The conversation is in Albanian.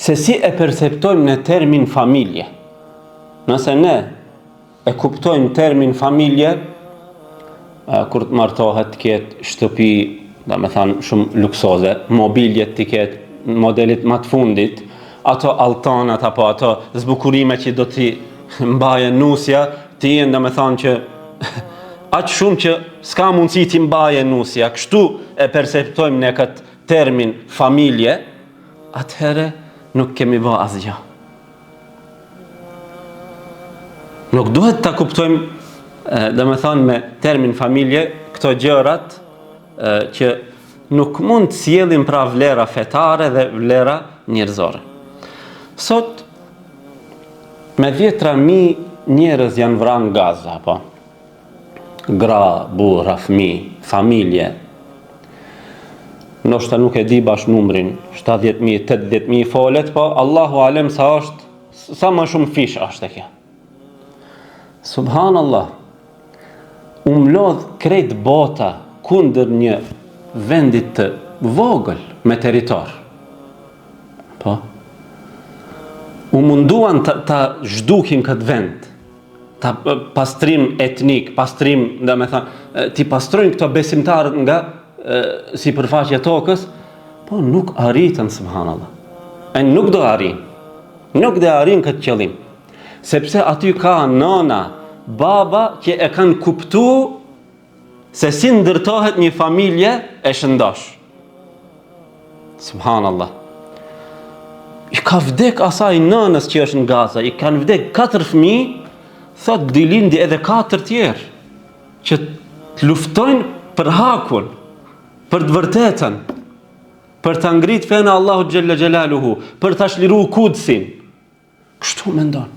Se si e perceptojmë ne termin familje. Nëse ne e kuptojmë termin familje, kur të martohet të ketë shtëpi, domethanë shumë luksoze, mobiljet të ketë modelit ma të fundit, ato altanat apo ato zbukurime që do t'i mbaje nusja, të jenë domethanë që aq shumë që s'ka mundësi t'i mbaje nusja, kështu e perceptojmë ne këtë termin familje, atëherë nuk kemi bo asgjë. Nuk duhet ta kuptojmë, domethanë me termin familje, këto gjërat që nuk mund të sjellin pra vlera fetare dhe vlera njerëzore. Sot, me dhjetra mijë njerëz janë vra në Gaza, po? Gra, burra, fëmi, familje. Ndoshta nuk e di bash numrin, 70.000, 80.000 folet, po Allahu alem sa është, sa më shumë fish është e kjo. Subhanallah, u mlodh krejt bota kundër një vendit të vogël me territor. Po, u munduan ta, ta zhdukin këtë vend, ta pastrim etnik, pastrim, domethanë, t'i pastrojnë këto besimtarët nga sipërfaqja e tokës, po nuk arritën, subhanallah. E nuk do arrin. Nuk do arrin këtë qëllim. Sepse aty ka nana, baba që e kanë kuptu se si ndërtohet një familje e shëndosh. Subhanallah. I ka vdek asaj nënës që është në Gaza, i kanë vdek katër fëmijë, thot do lindi edhe katër tjerë që të luftojnë për hakun, për të vërtetën, për ta ngrit fenë e Allahut xhelle xhelaluhu, për ta çliru Kudsin. Kështu mendon.